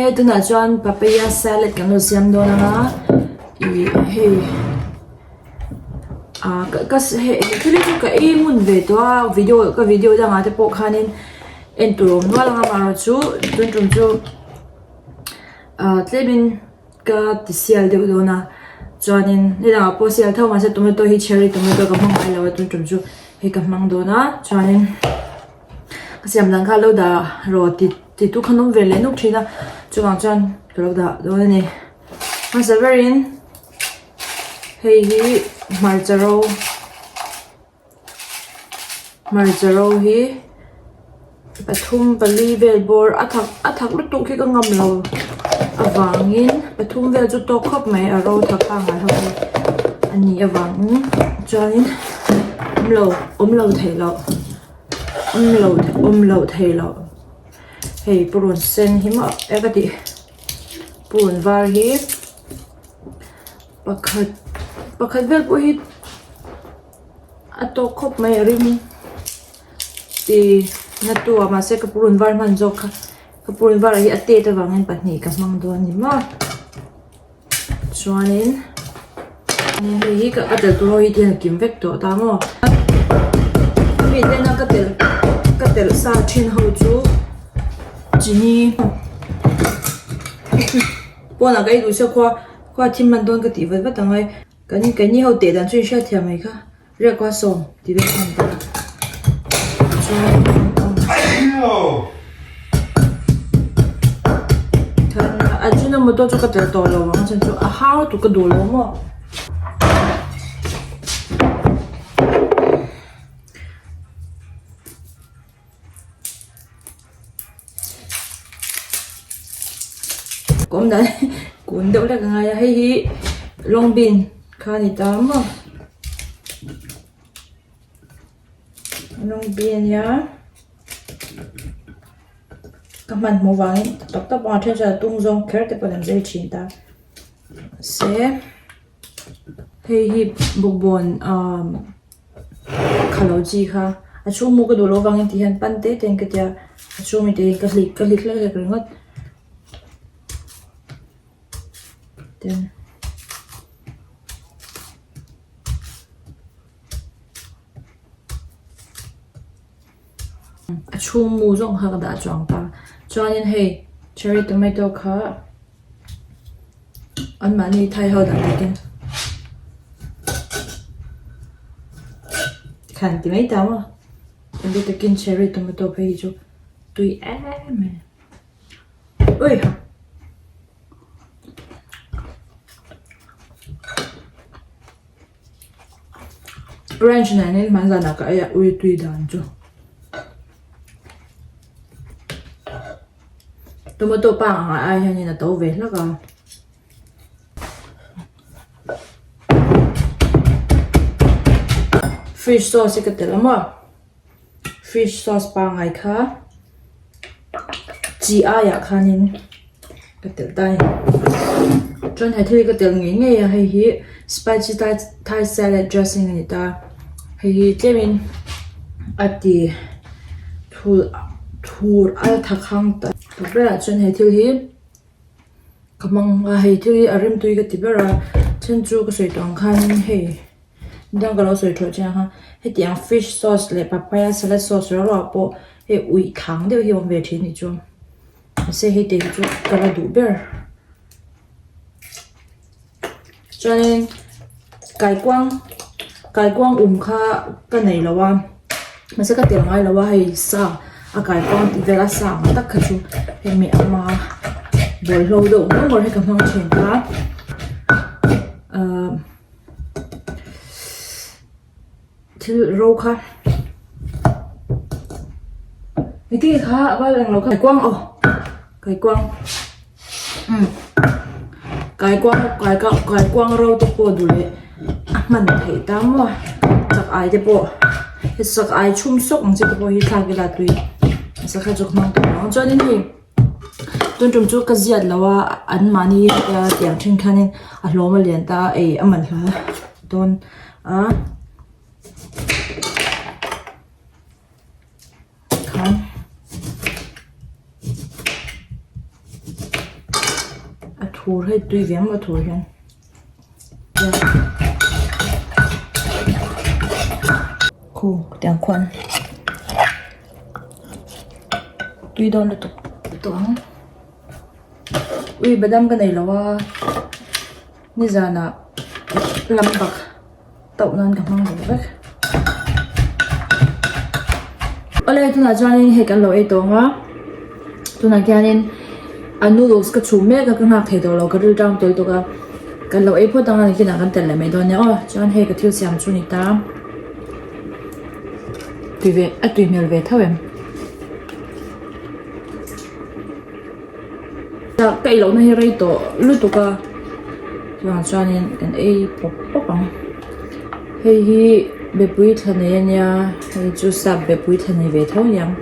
He tunah chuan papaya salad kan lo siam dawn ang a ih hei ah ka ka hei thil hi chu ka ei ngun ve tawh a video ka video dangah te pawh khanin en tur a awm nual ang a amaherawhchu tun tum chu ah tlemin ka ti sial deuh dawn a chuanin nidangah pawh sial tho mahse tomato hi cherry tomato ka hmang ngailo a tun tum chu hei ka hmang dawn a chuanin. Ka siam dan kha lo dah rawh ti ti tu kha an awm ve leh nuk thin a chuvang chuan ka lo dah dawn a ni hmasa berin hei hi hmarcha ro hmarcha ro hi pathum pali vel bawr a thak a thak lutuk hi ka ngam lo avangin pathum vel chu tawk khawp mai a ro thak pangngai ho hi a nih avangin chuanin awm lo awm lo theih loh. Awm lo awm loh theih loh hei purun sen hi maw e ka tih purun var hi pakhat pakhat vel pawh hi a tawk khawp mai a ring tih na tu ah mahse ka purun var hman zawk kha ka purun var hi a tet avangin pahnih ka hmang dawn a ni maw. Chuanin hei hi ka tel tur ho hi tihian a kim vek tawh ta maw hemi tena ka telh ka telh sa thin ho chu chini pawnah ka ei duh sia khua khua thim hman dawn ka tih vat vat ang ai kan keini ho teh dan chu in hriatthiam mai kha. Riak a sawm ti deuh khan ta chuan Ajinomoto chu ka tel tawh lo ang chuan chu a hau lutuk ka duh lo maw. Ka awm dan kun deuh hlek a ngai a hei hi long bean kha a ni ta maw long bean a nia ka hmanhmawh vangin tawp tawp ang a then chuan a tung zawng kher te pawh an zai thin ta se hei hi bawkbawn ah. Khalo chi kha a chhung mu ka duh loh avangin ti hian pan te te in ka tia a chhung mi te hi ka hlik ka hlik hlek hlek ringawt ten a chhung mu zawng kha ka dah chuang ta chuanin hei cherry tomato kha. Anmahni thai ho dan takin khan ti mai ta maw engti takin cherry tomato phei hi chu tui em em ui ranch nen hian hmanzanah ka ei a ui tui dan chu. Tomato pa ang ai hianin a to ve hlak a. Fish sauce hi ka telh a maw fish sauce pangngai kha chi aiah khanin ka telh ta a ni. Chuan he thil hi ka telh ngei ngei a hei hi spicy thai salad dressing a ni ta hei hi tlemin a ti. Thul thur al tha khang ta ta berah chuan he thil hi ka hmang a hei thil hi a rimtui ka ti ber a then chu ka sawi tawh ang khan hei dang ka lo sawi tawh chiang a hetiang fish sauce leh papaya salad sauce rau rau ah pawh hei uih thang deuh hi a awm ve thin a nih chu mahse hei te hi chu ka la duh ber. Chuanin kaikuang kaikuang um kha ka nei lo a mahse ka tel ngai lo a hei sa a kaikuang tih vel a sa ang tak kha chu hemi ama bawlhlo deuh ngawr ngawr hi ka hmang thin a ahh thil ro kha engtin nge kha a val englo kha kaikuang aw kaikuang. Umm kaikuang kaikuang ro te pawh duh leh a hman theih ta maw chak ai te pawh he chak ai chhum sawk ang chi te pawh hi thlak ila tui nasa kha chu ka hmang tawh lo ang chuanin hei tun tum chu ka ziat lo a an mahni tiang then khanin a hlawm a lian ta a ei a man hla dawn a. Thur hei tui ve ang a thur hian. Khu tiang khuan tui dawn lutuk tawh ang. Ui badam ka nei lo a nizanah lam bak tauh nan ka hmang zo vek. Awle tunah chuanin hei kan lo ei tawng a tunah khianin a noodles ka chhum mek a ka nghak thei tawh lo ka ril tang tawi tawk a kan lo ei phawt ang a nikinah kan tel leh mai dawn nia aw chuan hei ka thil siam chu a ni ta tui ve a tui hmel ve tho em. Ka ei lohna hi rei tawh lutuk a chuvang chuanin kan ei pawp pawp ang hei hi bepui thla nei ania hei chu sap bepui thla nei ve tho aniang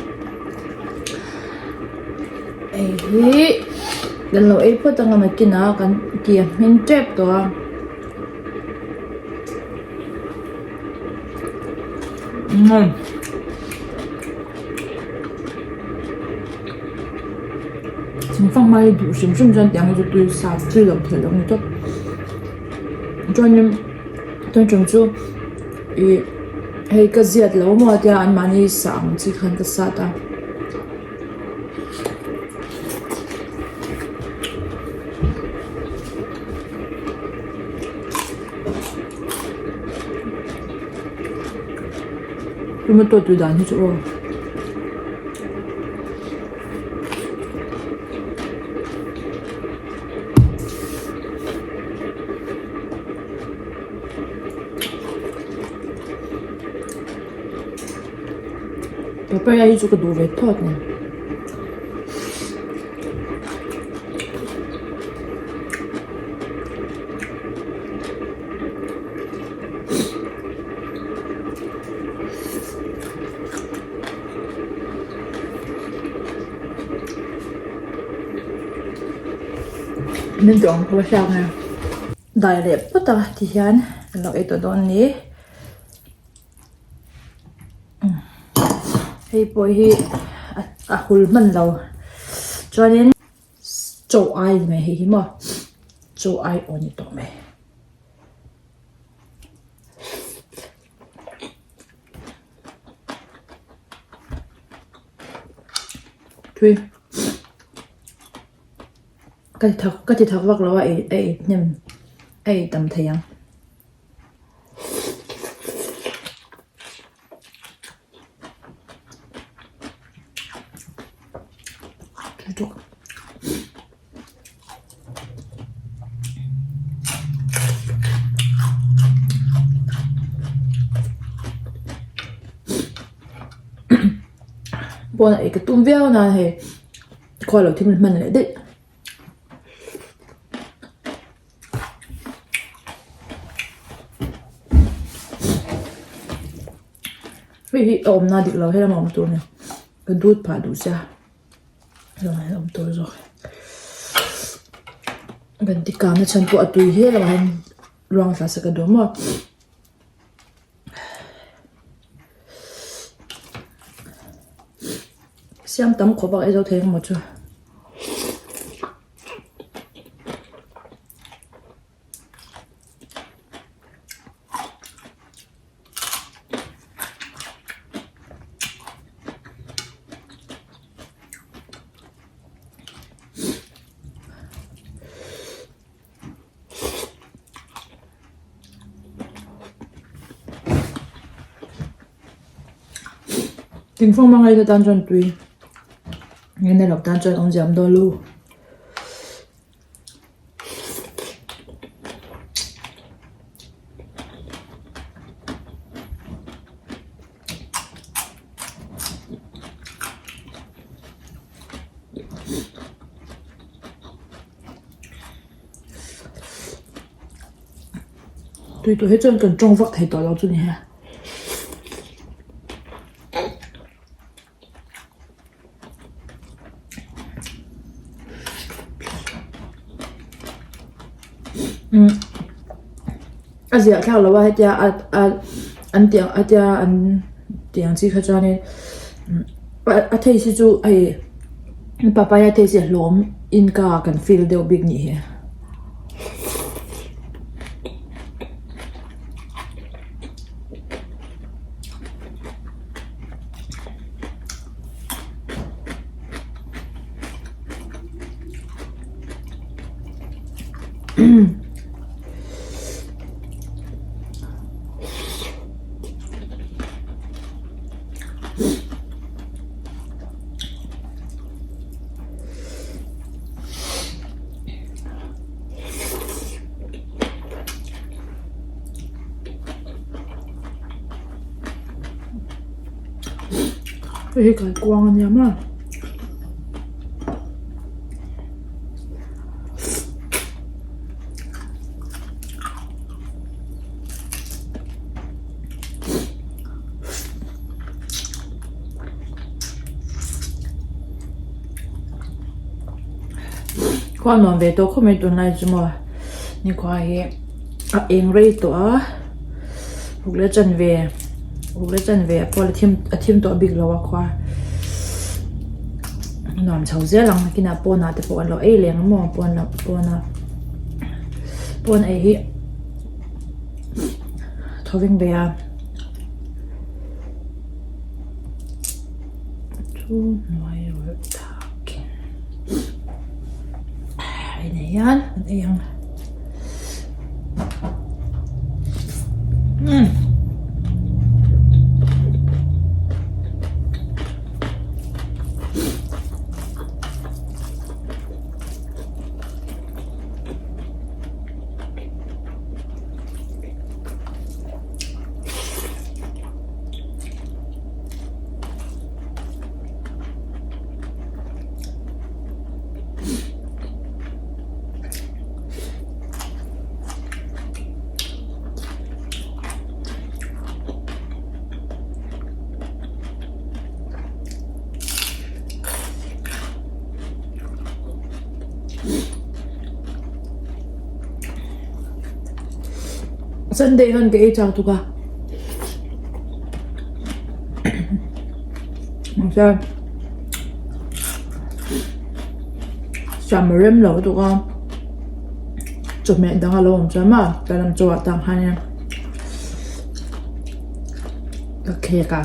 hei hi kan lo ei phawt anga nakinah kan ki a hmin tep tawh a. Thingfang hma hi duh hrim hrim chuan tiang hi chu tui sa tui lo thei lo a ni tawp chuanin tun tum chu ih hei ka ziat lo maw tia anmahni sa ang chi khan ka sat a. Tomato tui dan hi chu aw. Papaya hi chu ka duh ve thawt a ni. Min tawng ka va hriat nge dai leh phawt a ti hian kan lo ei tawh dawn a ni hei pawh hi a hul hman lo chuanin chaw ai ni mai hei hi maw chaw ai aw ni tawh mai. Tui ka ti thak ka ti thak vak lo a ei a ei hnem a ei tam thei ang. Pawn a ei ka tum viau nan hei khua lo thim hman leh daih. Hei hi a awmna dik lo helam a awm tur a ni ka dut phah duh sia helamah hian a awm tur zawk kan ti kang na chhan pawh a tui hle lo ah hian ruang tla sak a duh maw. Siam tam khawp a ei zo thei emaw chu. Thingfang hmang aita tan chuan tui nge na lo tan chuan awmzia awm dawn lo. Tui tawh hi chuan kan tawng vak thei tawh lo chu ni he. Umm a ziah thlak lo a hetia a a an tih ang hetia an tih ang chi kha chuanin a taste hi chu hei papaya taste hi a hlawm in ka kan feel deuh bik nih hi. Hei hi kaikuang a nia maw. Khua nuam ve tawh khawp mai tunlai chu maw nikhua hi a eng rei tawh a ruk leh chanve ruk leh chanve a pawh a thim tawh bik lo a khua nuam chho zel ang nakinah pawnah te pawh an lo ei leh ang maw pawn lam pawna pawn ei hi thawveng ve a. Chu hnuai rawlh thakin hei nei hian an ei ang. Umm. Sunday hian ka ei chak tuk a. Mahse siam rem lo tuk a chawhmeh dang a lo awm chuan maw ka lam chaw ah tang hian ka khek a.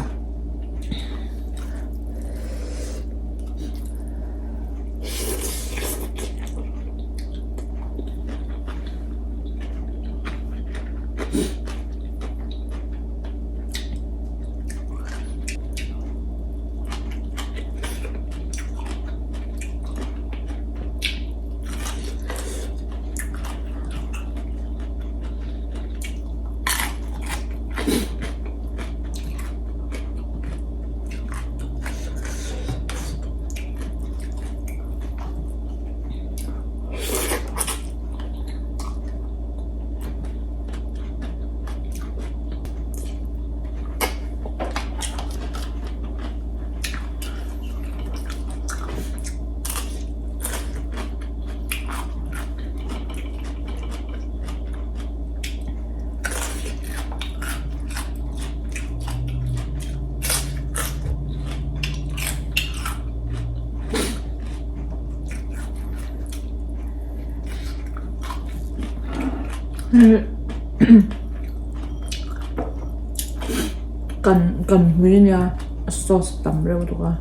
Kan kan hmui ania a sauce tam reuh lutuk a.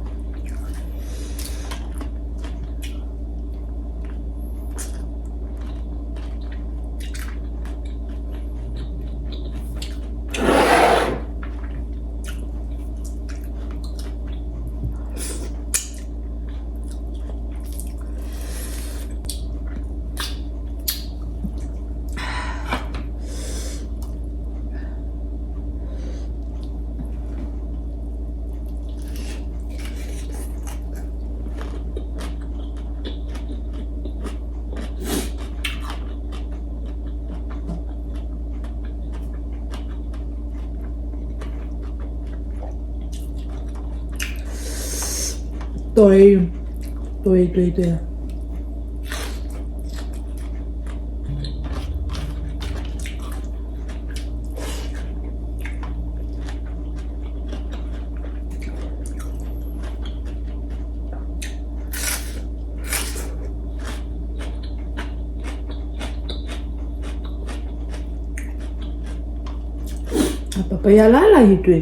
Tui tui tui tui. A papaya lai lai hi tui.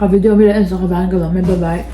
Ka video mi lo en zawk avangin ka lawm e bye bye.